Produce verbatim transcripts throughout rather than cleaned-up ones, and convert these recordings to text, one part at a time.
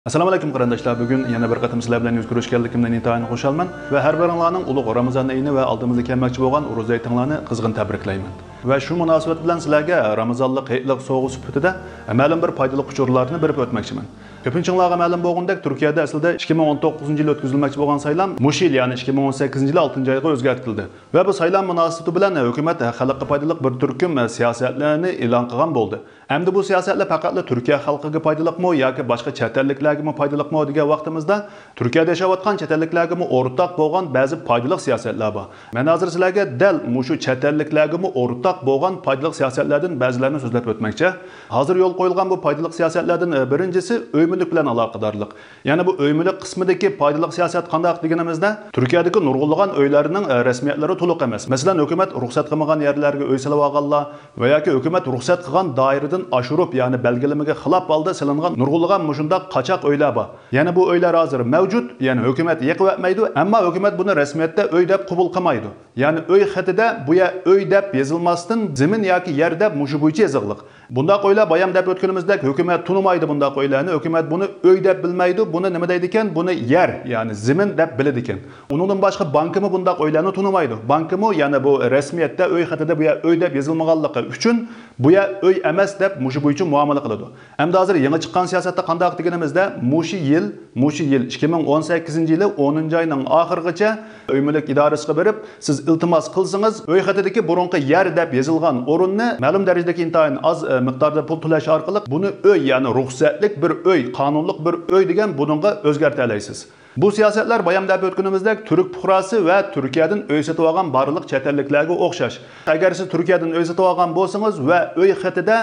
ئەسسالامۇ ئەلەيكۇم قېرىنداشلار، بۈگۈن يەنە بىر قېتىم سىلەر بىلەن يۈز كۆرۈشكەنلىكىمدىن ئىنتايىن خۇشالمەن ۋە ھەر بىرىڭلارنىڭ ئۇلۇغ رامىزان ئېيىنى ۋە ئالدىمىزدا كەلمەكچى بولغان ئورۇزا ھېيتىڭلارنى قىزغىن تەبرىكلەيمەن. ۋە شۇ مۇناسىۋەت بىلەن سىلەرگە رامىزانلىق ھېيتلىق سوۋغا سۈپىتىدە مەلۇم بىر پايدىلىق ئۇچۇرلارنى بېرىپ ئۆتمەكچىمەن. كۆپىنچىڭلارغا مەلۇم بولغىنىدەك، تۈركىيەدە ئەسلىدە ئىككى مىڭ ئون توققۇزىنچى يىلى ئۆتكۈزۈلمەكچى بولغان سايلام مۇشۇ يىل، يەنى ئىككى مىڭ ئون سەككىزىنچى يىلى ئالتىنچى ئايغا ئۆزگەرتىلدى. ۋە بۇ سايلام مۇناسىۋىتى بىلەن ھۆكۈمەت خەلققە پايدىلىق بىر تۈركۈم سىياسەتلەرنى ئېلان قىلغان بولدى. ئەمدى بۇ سىياسەتلەر پەقەتلا تۈركىيە خەلقىگە پايدىلىقمۇ ياكى باشقا چەت ئەللىكلەرگىمۇ پايدىلىقمۇ دېگەن ۋاقتىمىزدا، تۈركىيەدە ياشاۋاتقان چەت ئەللىكلەرگىمۇ ئورتاق بولغان بەزى پايدىلىق سىياسەتلەر بار. مەن ھازىر سىلەرگە دەل مۇشۇ چەت ئەللىكلەرگىمۇ ئورتاق بولغان پايدىلىق سىياسەتلەردىن بەزىلەرنى سۆزلەپ ئۆتمەكچى. ھازىر يولغا قويۇلغان بۇ پايدىلىق سىياسەتلەردىن، ئە، بىرىنچىسى ئۆي مۈلۈك بىلەن ئالاقىدارلىق. يەنى بۇ ئۆي مۈلۈك قىسمىدىكى پايدىلىق سىياسەت قانداق دېگىنىمىزدە، تۈركىيەدىكى نۇرغۇنلىغان ئۆيلەرنىڭ، ئە، رەسمىيەتلىرى تولۇق ئەمەس. مەسىلەن، ھۆكۈمەت رۇخسەت قىلمىغان يەرلەرگە ئۆي سېلىۋالغانلار ۋە ياكى ھۆكۈمەت رۇخسەت قىلغان دائىرىدىن ئاشۇرۇپ، يەنى بەلگىلىمىگە خىلاپ ھالدا سېلىنغان نۇرغۇنلىغان مۇشۇنداق قاچاق ئۆيلەر بار. يەنى بۇ ئۆيلەر ھازىر مەۋجۇت، يەنى ھۆكۈمەت يېقىۋەتمەيدۇ، ئەمما ھۆكۈمەت بۇنى رەسمىيەتتە ئۆي دەپ قوبۇل قىلمايدۇ. يەنى ئۆي خېتىدە بۇ يەر ئۆي دەپ يېزىلماستىن، زېمىن ياكى يەر دەپ مۇشۇ بويىچە يېزىقلىق. بۇنداق ئۆيلەر بايام دەپ ئۆتكىنىمىزدەك، ھۆكۈمەت تونۇمايدۇ بۇنداق ئۆيلەرنى. ھۆكۈمەت بۇنى ئۆي دەپ بىلمەيدۇ، بۇنى نېمە دەيدىكەن؟ بۇنى يەر، يەنى زېمىن دەپ بىلىدىكەن. ئۇنىڭدىن باشقا بانكىمۇ بۇنداق ئۆيلەرنى تونۇمايدۇ. بانكىمۇ يەنە بۇ رەسمىيەتتە ئۆي خېتىدە بۇ يەر ئۆي دەپ يېزىلمىغانلىقى ئۈچۈن بۇ يەر ئۆي ئەمەس دەپ مۇشۇ بويىچە مۇئامىلە قىلىدۇ. ئەمدى ھازىر يېڭى چىققان سىياسەتتە قانداق دېگىنىمىزدە، مۇشۇ يىل، مۇشۇ يىل ئىككى مىڭ ئون سەككىزىنچى يىلى ئونىنچى ئاينىڭ ئاخىرىغىچە ئۆي مۈلۈك ئىدارىسىگە بېرىپ، سىز ئىلتىماس قىلسىڭىز، ئۆي خېتىدىكى بۇرۇنقى يەر دەپ يېزىلغان ئورۇننى مەلۇم دەرىجىدىكى ئىنتايىن ئاز، ئە، مىقداردا پۇل تۆلەش ئارقىلىق بۇنى ئۆي، يەنى رۇخسەتلىك بىر ئۆي، قانۇنلۇق بىر ئۆي دېگەن بۇنىڭغا ئۆزگەرتەلەيسىز. بۇ سىياسەتلەر بايام دەپ ئۆتكىنىمىزدەك تۈرك پۇقراسى ۋە تۈركىيەدىن ئۆي سېتىۋالغان بارلىق چەت ئەللىكلەرگە ئوخشاش. ئەگەر سىز تۈركىيەدىن ئۆي سېتىۋالغان بولسىڭىز ۋە ئۆي خېتىدە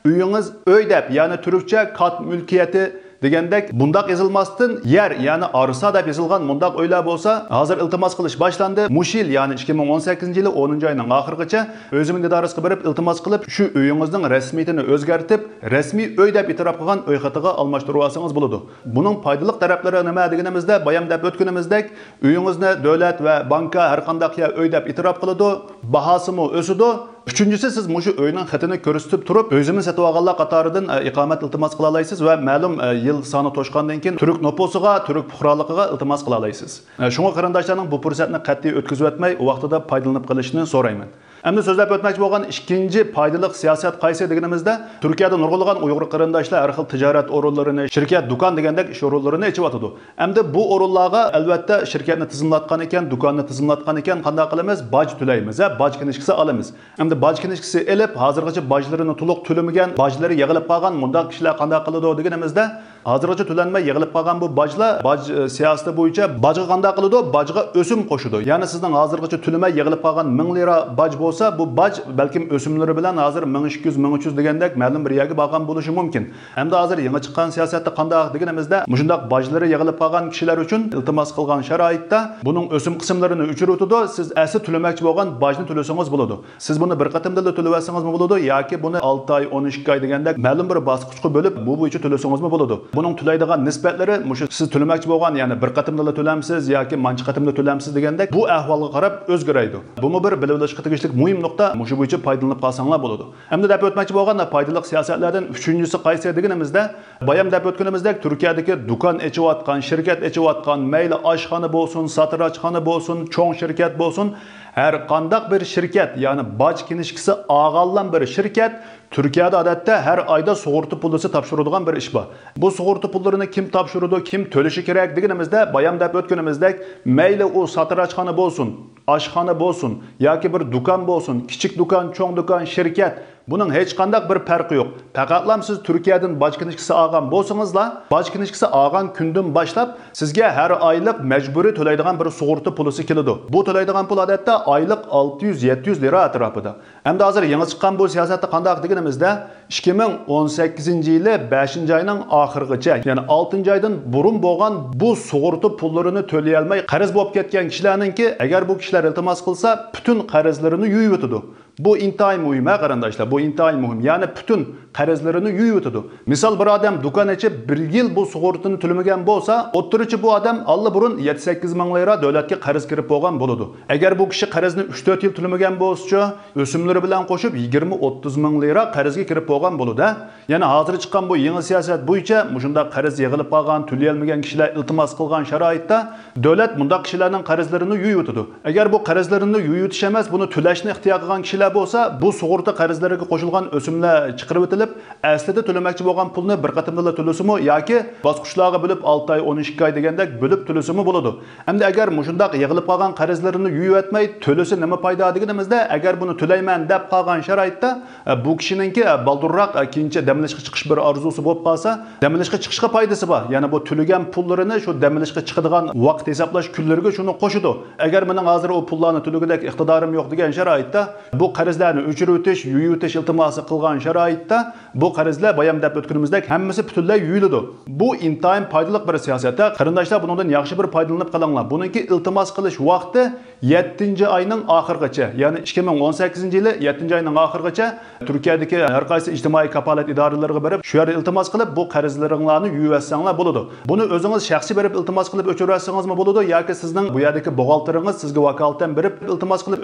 ئۆيىڭىز ئۆي دەپ، يەنى تۈركچە كات مۈلكىيەتى دېگەندەك بۇنداق يېزىلماستىن يەر، يەنى ئارسا دەپ يېزىلغان مۇنداق ئۆيلەر بولسا، ھازىر ئىلتىماس قىلىش باشلاندى. مۇشۇ يىل، يەنى ئىككى مىڭ ئون سەككىزىنچى يىلى ئونىنچى ئاينىڭ ئاخىرىغىچە ئۆزىمىز ئىدارىسىگە بېرىپ ئىلتىماس قىلىپ، شۇ ئۆيىڭىزنىڭ رەسمىيىتىنى ئۆزگەرتىپ، رەسمىي ئۆي دەپ ئېتىراپ قىلغان ئۆي خېتىغا ئالماشتۇرۇۋالسىڭىز بولىدۇ. بۇنىڭ پايدىلىق تەرەپلىرى نېمە دېگىنىمىزدە، بايام دەپ ئۆتكىنىمىزدەك، ئۆيىڭىزنى دۆلەت ۋە بانكا ھەر قانداق يەر ئۆي دەپ ئېتىراپ قىلىدۇ، باھاسىمۇ ئۆسىدۇ. ئۈچىنچىسى، سىز مۇشۇ ئۆينىڭ خېتىنى كۆرسىتىپ تۇرۇپ، ئۆي زېمىن سېتىۋالغانلار قاتارىدىن، ئە، ئىقامەت ئىلتىماس قىلالايسىز ۋە مەلۇم، ئە، يىل سانى توشقاندىن كېيىن تۈرك نوپۇسىغا، تۈرك پۇقرالىقىغا ئىلتىماس قىلالايسىز. ئە، شۇڭا قېرىنداشلارنىڭ بۇ پۇرسەتنى قەتئىي ئۆتكۈزۈۋەتمەي، ۋاقتىدا پايدىلىنىپ قېلىشنى سورايمەن. ئەمدى سۆزلەپ ئۆتمەكچى بولغان ئىككىنچى پايدىلىق سىياسەت قايسى دېگىنىمىزدە، تۈركىيەدە نۇرغۇنلىغان ئۇيغۇر قېرىنداشلار ھەر خىل تىجارەت ئورۇنلىرىنى، شىركەت، دۇكان دېگەندەك ئىش ئورۇنلىرىنى ئېچىۋاتىدۇ. ئەمدى بۇ ئورۇنلارغا، ئەلۋەتتە، شىركەتنى تىزىملاتقان ئىكەن، دۇكاننى تىزىملاتقان ئىكەن، قانداق قىلىمىز؟ باج تۆلەيمىز، ھە، باج كىنىشكىسى ئالىمىز. ئەمدى باج كىنىشكىسى ئېلىپ، ھازىرغىچە باجلىرىنى تولۇق تۆلىمىگەن، باجلىرى يىغىلىپ قالغان مۇنداق كىشىلەر قانداق قىلىدۇ دېگىنىمىزدە، ھازىرغىچە تۆلەنمەي يىغىلىپ قالغان بۇ باجلار باج، ئە، سىياسىتى بويىچە باجغا قانداق قىلىدۇ؟ باجغا ئۆسۈم قوشىدۇ. يەنى سىزنىڭ ھازىرغىچە تۆلىمەي يىغىلىپ قالغان مىڭ لىرا باج بولسا، بۇ باج بەلكىم ئۆسۈملىرى بىلەن ھازىر مىڭ ئىككى يۈز، مىڭ ئۈچ يۈز دېگەندەك مەلۇم بىر يەرگە بارغان بولۇشى مۇمكىن. ئەمدى ھازىر يېڭى چىققان سىياسەتتە قانداق دېگىنىمىزدە، مۇشۇنداق باجلىرى يىغىلىپ قالغان كىشىلەر ئۈچۈن ئىلتىماس قىلغان شارائىتتا بۇنىڭ ئۆسۈم قىسىملىرىنى ئۆچۈرۈۋېتىدۇ، سىز ئەسلى تۆلىمەكچى بولغان باجنى تۆلىسىڭىز بولىدۇ. سىز بۇنى بىر قېتىمدىلا تۆلىۋەتسىڭىزمۇ بولىدۇ ياكى بۇنى ئالتە ئاي، ئون ئىككى ئاي دېگەندەك مەلۇم بىر باسقۇچقا بۆلۈپ، بۇ بويىچە تۆلىسىڭىزمۇ بولىدۇ. بۇنىڭ تۆلەيدىغان نىسبەتلىرى مۇشۇ سىز تۆلىمەكچى بولغان، يەنى بىر قېتىمدىلا تۆلەمسىز ياكى مانچە قېتىمدا تۆلەمسىز دېگەندەك بۇ ئەھۋالغا قاراپ ئۆزگىرەيدۇ. بۇمۇ بىر بىلىۋېلىشقا تېگىشلىك مۇھىم نۇقتا، مۇشۇ بويىچە پايدىلىنىپ قالساڭلار بولىدۇ. ئەمدى دەپ ئۆتمەكچى بولغان پايدىلىق سىياسەتلەردىن ئۈچىنچىسى قايسى دېگىنىمىزدە، بايام دەپ ئۆتكىنىمىزدەك، تۈركىيەدىكى دۇكان ئېچىۋاتقان، شىركەت ئېچىۋاتقان، مەيلى ئاشخانا بولسۇن، ساتىراچخانا بولسۇن، چوڭ شىركەت بولسۇن، ھەر قانداق بىر شىركەت، يەنى باج كىنىشكىسى ئالغانلام بىر شىركەت، تۈركىيەدە ئادەتتە ھەر ئايدا سۇغۇرتا پۇلىسى تاپشۇرىدىغان بىر ئىش بار. بۇ سۇغۇرتا پۇللىرىنى كىم تاپشۇرىدۇ، كىم تۆلىشى كېرەك دېگىنىمىزدە، بايام دەپ ئۆتكىنىمىزدەك، مەيلى ئۇ ساتىراچخانا بولسۇن، ئاشخانا بولسۇن ياكى بىر دۇكان بولسۇن، كىچىك دۇكان، چوڭ دۇكان، شىركەت، بۇنىڭ ھېچقانداق بىر پەرقى يوق. پەقەتلام سىز تۈركىيەدىن باج كىنىشكىسى ئالغان بولسىڭىزلا، باج كىنىشكىسى ئالغان كۈندىن باشلاپ سىزگە ھەر ئايلىق مەجبۇرىي تۆلەيدىغان بىر سۇغۇرتا پۇلىسى كېلىدۇ. بۇ تۆلەيدىغان پۇل ئادەتتە ئايلىق ئالتە يۈز، يەتتە يۈز لىرا ئەتراپىدا. ئەمدى ھازىر يېڭى چىققان بۇ سىياسەتتە قانداق دېگىنىمىزدە، ئىككى مىڭ ئون سەككىزىنچى يىلى بەشىنچى ئاينىڭ ئاخىرىغىچە، يەنى ئالتىنچى ئايدىن بۇرۇن بولغان بۇ سۇغۇرتا پۇللىرىنى تۆلىيەلمەي قەرز بولۇپ كەتكەن كىشىلەرنىڭكى، ئەگەر بۇ كىشىلەر ئىلتىماس قىلسا، پۈتۈن قەرزلىرىنى يۇيۇۋېتىدۇ. بۇ ئىنتايىن مۇھىم، ھە، قېرىنداشلار، بۇ ئىنتايىن مۇھىم. يەنى پۈتۈن قەرزلىرىنى يۇيۇۋېتىدۇ. مىسال، بىر ئادەم دۇكان ئېچىپ، بىر يىل بۇ سۇغۇرتىنى تۆلىمىگەن بولسا، ئوتتۇرىچە بۇ ئادەم ئاللىبۇرۇن يەتتە سەككىز مىڭ لىرا دۆلەتكە قەرز كىرىپ بولغان بولىدۇ. ئەگەر بۇ كىشى قەرزنى ئۈچ تۆت يىل تۆلىمىگەن بولسىچۇ، ئۆسۈملىرى بىلەن قوشۇپ يىگىرمە ئوتتۇز مىڭ لىرا قەرزگە كىرىپ بولغان بولىدۇ، ھە. يەنى ھازىر چىققان بۇ يېڭى سىياسەت بويىچە مۇشۇنداق قەرز يىغىلىپ قالغان، تۆلىيەلمىگەن كىشىلەر ئىلتىماس قىلغان شارائىتتا دۆلەت مۇنداق كىشىلەرنىڭ قەرزلىرىنى يۇيۇۋېتىدۇ. ئەگەر بۇ قەرزلىرىنى يۇيۇۋېتىش ئەمەس، بۇنى تۆلەشنى ئىختىيار قىلغان كىشىلەر بولسا، بۇ سۇغۇرتا قەرزلىرىگە قوشۇلغان ئۆسۈملەر چىقىرىۋېتىلىپ، ئەسلىدە تۆلىمەكچى بولغان پۇلنى بىر قېتىمدىلا تۆلىسىمۇ ياكى باسقۇچلارغا بۆلۈپ، ئالتە ئاي، ئون ئىككى ئاي دېگەندەك بۆلۈپ تۆلىسىمۇ بولىدۇ. ئەمدى ئەگەر مۇشۇنداق يىغىلىپ قالغان قەرزلىرىنى يۇيۇۋەتمەي تۆلىسە نېمە پايدا دېگىنىمىزدە، ئەگەر بۇنى تۆلەيمەن دەپ قالغان شارائىتتا، ئە، بۇ كىشىنىڭكى، ئە، بالدۇرراق، ئە، كېيىنچە دەم ئېلىشقا چىقىش بىر ئارزۇسى بولۇپ قالسا، دەم ئېلىشقا چىقىشقا پايدىسى بار. يەنى بۇ تۆلىگەن پۇللىرىنى شۇ دەم ئېلىشقا چىقىدىغان ۋاقىت ھېسابلاش كۈنلىرىگە شۇنى قوشىدۇ. ئەگەر مېنىڭ ھازىر ئۇ پۇللارنى تۆلىگۈدەك ئىقتىدارىم يوق دېگەن شارائىتتا، بۇ قەرزلەرنى ئۆچۈرۈۋېتىش، يۇيۇۋېتىش ئىلتىماسى قىلغان شارائىتتا، بۇ قەرزلەر بايام دەپ ئۆتكىنىمىزدەك ھەممىسى پۈتۈنلەي يۇيۇلىدۇ. بۇ ئىنتايىن پايدىلىق بىر سىياسەت. قېرىنداشلار، بۇنىڭدىن ياخشى بىر پايدىلىنىپ قېلىڭلار. بۇنىڭكى ئىلتىماس قىلىش ۋاقتى يەتتىنچى ئاينىڭ ئاخىرىغىچە، يەنى ئىككى مىڭ ئون سەككىزىنچى يىلى يەتتىنچى ئاينىڭ ئاخىرىغىچە تۈركىيەدىكى ھەر قايسى ئىجتىمائىي كاپالەت ئىدارىلىرىغا بېرىپ، شۇ يەردە ئىلتىماس قىلىپ، بۇ قەرزلىرىڭلارنى يۇيۇۋەتسەڭلار بولىدۇ. بۇنى ئۆزىڭىز شەخسىي بېرىپ ئىلتىماس قىلىپ ئۆچۈرۈۋەتسىڭىزمۇ بولىدۇ ياكى سىزنىڭ بۇ يەردىكى بوغالتىرىڭىز سىزگە ۋاكالىتەن بېرىپ ئىلتىماس قىلىپ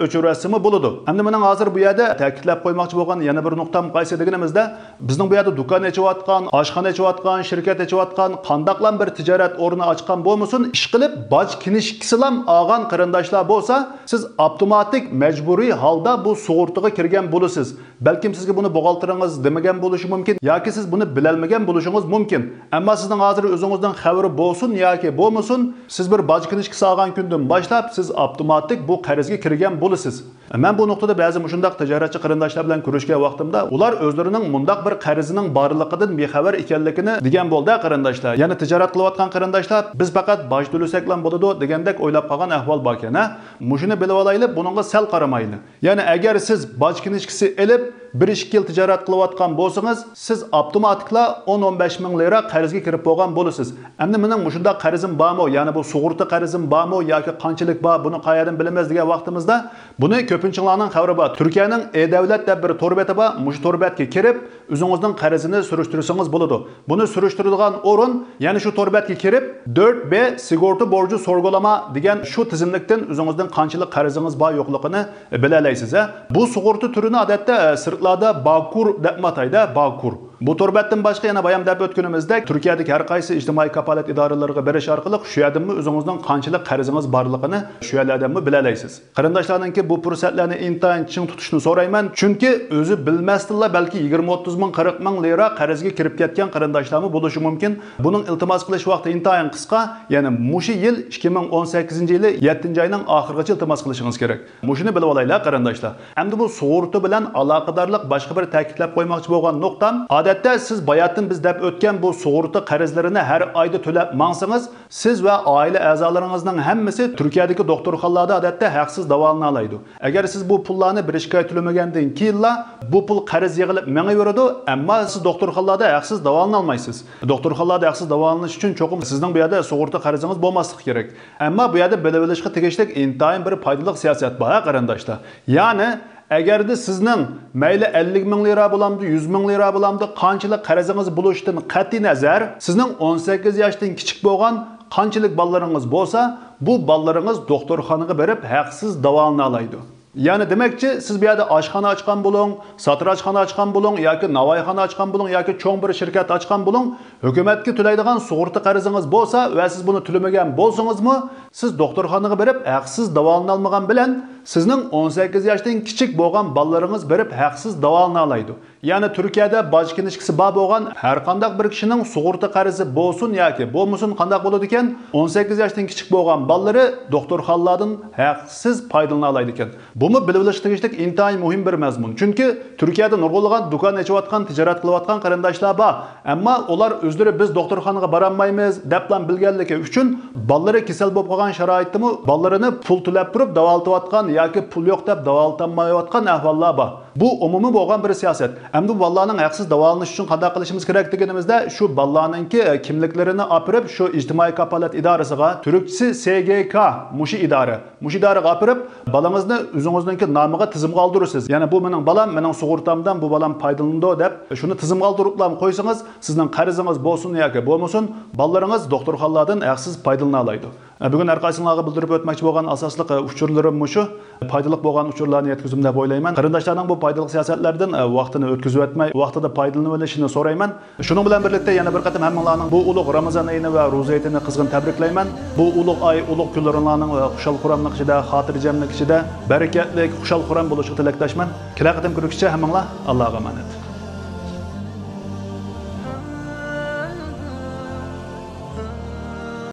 ئۆچۈرۈۋەتسىمۇ بولىدۇ. ئەمدى مېنىڭ ھازىر بۇ يەردە تەكىتلەپ قويماقچى بولغان يەنە بىر نۇقتام قايسى دېگىنىمىزدە، بىزنىڭ بۇ يەردە دۇكان ئېچىۋاتقان، ئاشخانا ئېچىۋاتقان، شىركەت ئېچىۋاتقان، قانداقلام بىر تىجارەت ئورنى ئاچقان بولمىسۇن، ئىشقىلىپ باج كىنىشكىسىلام ئالغان قېرىنداشلار بولسا، سىز ئاپتوماتىك مەجبۇرىي ھالدا بۇ سۇغۇرتىغا كىرگەن بولىسىز. بەلكىم سىزگە بۇنى بوغالتىرىڭىز دېمىگەن بولۇشى مۇمكىن ياكى سىز بۇنى بىلەلمىگەن بولۇشىڭىز مۇمكىن. ئەمما سىزنىڭ ھازىر ئۆزىڭىزنىڭ خەۋىرى بولسۇن ياكى بولمىسۇن، سىز بىر باج كىنىشكىسى ئالغان كۈندىن باشلاپ سىز ئاپتوماتىك بۇ قەرزگە كىرگەن بولىسىز. مەن بۇ نۇقتىدا بەزى مۇشۇنداق تىجارەتچى قېرىنداشلار بىلەن كۆرۈشكەن ۋاقتىمدا، ئۇلار ئۆزلىرىنىڭ مۇنداق بىر قەرزىنىڭ بارلىقىدىن بىخەۋەر ئىكەنلىكىنى دېگەن بولدى، قېرىنداشلار. يەنى تىجارەت قىلىۋاتقان قېرىنداشلار، بىز پەقەت باج تۆلىسەكلا بولىدۇ دېگەندەك ئويلاپ قالغان ئەھۋال باركەن، ھە؟ مۇشۇنى بىلىۋالايلى، بۇنىڭغا سەل قارىمايلى. يەنى ئەگەر سىز باج كىنىشكىسى ئېلىپ، بىر ئىككى يىل تىجارەت قىلىۋاتقان بولسىڭىز، سىز ئاپتوماتىكلا ئون ئون بەش مىڭ لىرا قەرزگە كىرىپ بولغان بولىسىز. ئەمدى مېنىڭ مۇشۇنداق قەرزىم بارمۇ، يەنى بۇ سۇغۇرتا قەرزىم بارمۇ ياكى قانچىلىك بار، بۇنى قەيەردىن بىلىمىز دېگەن ۋاقتىمىزدا، بۇنى كۆپىنچىڭلارنىڭ خەۋىرى بار. تۈركىيەنىڭ ئې-دەۋلەت دەپ بىر تور بېتى بار. مۇشۇ تور بەتكە كىرىپ، ئۆزىڭىزنىڭ قەرزىنى سۈرۈشتۈرسىڭىز بولىدۇ. بۇنى سۈرۈشتۈرىدىغان ئورۇن، يەنى شۇ تور بەتكە كىرىپ، دۆرت بې سىگورتا بورجى سورگۇلاما دېگەن شۇ تىزىملىكتىن ئۆزىڭىزنىڭ قانچىلىك قەرزىڭىز بار يوقلۇقىنى بىلەلەيسىز، ھە. بۇ سۇغۇرتا تۈرىنى ئادەتتە، ئە، سىرتلاردا باكۇر دەپمۇ ئاتايدۇ، باكۇر. بۇ تور بەتتىن باشقا يەنە بايام دەپ ئۆتكىنىمىزدەك، تۈركىيەدىكى ھەر قايسى ئىجتىمائىي كاپالەت ئىدارىلىرىغا بېرىش ئارقىلىق شۇ يەردىنمۇ ئۆزىڭىزنىڭ قانچىلىك قەرزىڭىز بارلىقىنى شۇ يەرلەردىنمۇ بىلەلەيسىز. قېرىنداشلارنىڭكى بۇ پۇرسەتلەرنى ئىنتايىن چىڭ تۇتۇشنى سورايمەن، چۈنكى ئۆزى بىلمەستىنلا بەلكى يىگىرمە ئوتتۇز مىڭ، قىرىق مىڭ لىرا قەرزگە كىرىپ كەتكەن قېرىنداشلارمۇ بولۇشى مۇمكىن. بۇنىڭ ئىلتىماس قىلىش ۋاقتى ئىنتايىن قىسقا، يەنى مۇشۇ يىل ئىككى مىڭ ئون سەككىزىنچى يىلى يەتتىنچى ئاينىڭ ئاخىرىغىچە ئىلتىماس قىلىشىڭىز كېرەك. مۇشۇنى بىلىۋالايلى، قېرىنداشلار. ئەمدى بۇ سۇغۇرتا بىلەن ئالاقىدارلىق باشقا بىر تەكىتلەپ قويماقچى بولغان نۇقتام، ئادەتتە سىز باياتىن بىز دەپ ئۆتكەن بۇ سۇغۇرتا قەرزلىرىنى ھەر ئايدا تۆلەپ ماڭسىڭىز، سىز ۋە ئائىلە ئەزالىرىڭىزنىڭ ھەممىسى تۈركىيەدىكى دوختۇرخانىلاردا ئادەتتە ھەقسىز داۋالىنالايدۇ. ئەگەر سىز بۇ پۇللارنى بىر ئىككى ئاي تۆلىمىگەندىن كېيىنلا بۇ پۇل قەرز يىغىلىپ مېڭىۋېرىدۇ، ئەمما سىز دوختۇرخانىلاردا ھەقسىز داۋالىنالمايسىز. دوختۇرخانىلاردا ھەقسىز داۋالىنىش ئۈچۈن چوقۇم سىزنىڭ بۇ يەردە سۇغۇرتا قەرزىڭىز بولماسلىقى كېرەك. ئەمما بۇ يەردە بىلىۋېلىشقا تېگىشلىك ئىنتايىن بىر پايدىلىق سىياسەت بار، ھە، قېرىنداشلار. يەنى، ئەگەردە سىزنىڭ مەيلى ئەللىك مىڭ لىرا بولامدۇ، يۈز مىڭ لىرا بولامدۇ، قانچىلىك قەرزىڭىز بولۇشىدىن قەتئىينەزەر، سىزنىڭ ئون سەككىز ياشتىن كىچىك بولغان قانچىلىك بالىلىرىڭىز بولسا، بۇ بالىلىرىڭىز دوختۇرخانىغا بېرىپ ھەقسىز داۋالىنالايدۇ. يەنى دېمەكچى، سىز بۇ يەردە ئاشخانا ئاچقان بولۇڭ، ساتىراچخانا ئاچقان بولۇڭ ياكى ناۋايخانا ئاچقان بولۇڭ ياكى چوڭ بىر شىركەت ئاچقان بولۇڭ، ھۆكۈمەتكە تۆلەيدىغان سۇغۇرتا قەرزىڭىز بولسا ۋە سىز بۇنى تۆلىمىگەن بولسىڭىزمۇ، سىز دوختۇرخانىغا بېرىپ ھەقسىز داۋالىنالمىغان بىلەن، سىزنىڭ ئون سەككىز ياشتىن كىچىك بولغان بالىلىرىڭىز بېرىپ ھەقسىز داۋالىنالايدۇ. يەنى تۈركىيەدە باج كىنىشكىسى بار بولغان ھەر قانداق بىر كىشىنىڭ سۇغۇرتا قەرزى بولسۇن ياكى بولمىسۇن قانداق بولىدىكەن، ئون سەككىز ياشتىن كىچىك بولغان بالىلىرى دوختۇرخانىلاردىن ھەقسىز پايدىلىنالايدىكەن. بۇمۇ بىلىۋېلىشقا تېگىشلىك ئىنتايىن مۇھىم بىر مەزمۇن. چۈنكى تۈركىيەدە نۇرغۇنلىغان دۇكان ئېچىۋاتقان، تىجارەت قىلىۋاتقان قېرىنداشلار بار. ئەمما ئۇلار ئۆزلىرى بىز دوختۇرخانىغا بارالمايمىز دەپلا بىلگەنلىكى ئۈچۈن، بالىلىرى كېسەل بولۇپ قالغان شارائىتتىمۇ بالىلىرىنى پۇل تۆلەپ تۇرۇپ داۋالىتىۋاتقان ياكى پۇل يوق دەپ داۋالىتالمايۋاتقان ئەھۋاللار بار. بۇ ئومۇمىي بولغان بىر سىياسەت. ئەمدى بۇ بالىلارنىڭ ھەقسىز داۋالىنىشى ئۈچۈن قانداق قىلىشىمىز كېرەك دېگىنىمىزدە، شۇ بالىلارنىڭكى، ئە، كىملىكلىرىنى ئاپىرىپ، شۇ ئىجتىمائىي كاپالەت ئىدارىسىغا، تۈركچىسى سىگېكا، مۇشۇ ئىدارە، مۇشۇ ئىدارىگە ئاپىرىپ، بالىڭىزنى ئۆزىڭىزنىڭكى نامىغا تىزىمغا ئالدۇرىسىز. يەنى بۇ مېنىڭ بالام، مېنىڭ سۇغۇرتامدىن بۇ بالام پايدىلىنىدۇ دەپ، شۇنى تىزىمغا ئالدۇرۇپلا قويسىڭىز، سىزنىڭ قەرزىڭىز بولسۇن ياكى بولمىسۇن، بالىلىرىڭىز دوختۇرخانىلاردىن ھەقسىز پايدىلىنالايدۇ. بۈگۈن ھەر قايسىڭلارغا بىلدۈرۈپ ئۆتمەكچى بولغان ئاساسلىق ئۇچۇرلىرىم مۇشۇ. پايدىلىق بولغان ئۇچۇرلارنى يەتكۈزدۈم دەپ ئويلايمەن. قېرىنداشلارنىڭ بۇ پايدىلىق سىياسەتلەردىن ۋاقتىنى ئۆتكۈزۈۋەتمەي، ۋاقتىدا پايدىلىنىۋېلىشىنى سورايمەن. شۇنىڭ بىلەن بىرلىكتە يەنە بىر قېتىم ھەممىڭلارنىڭ بۇ ئۇلۇغ رامىزان ئېيىنى ۋە روزا ھېيتىنى قىزغىن تەبرىكلەيمەن. بۇ ئۇلۇغ ئاي، ئۇلۇغ كۈنلىرىڭلارنىڭ خۇشال-خۇراملىق ئىچىدە، خاتىرجەملىك ئىچىدە، بەرىكەتلىك، خۇشال-خۇرام بولۇشىغا تىلەكداشمەن. كېلەر قېتىم كۆرۈشكىچە ھەممىڭلار ئاللاغا ئامانەت.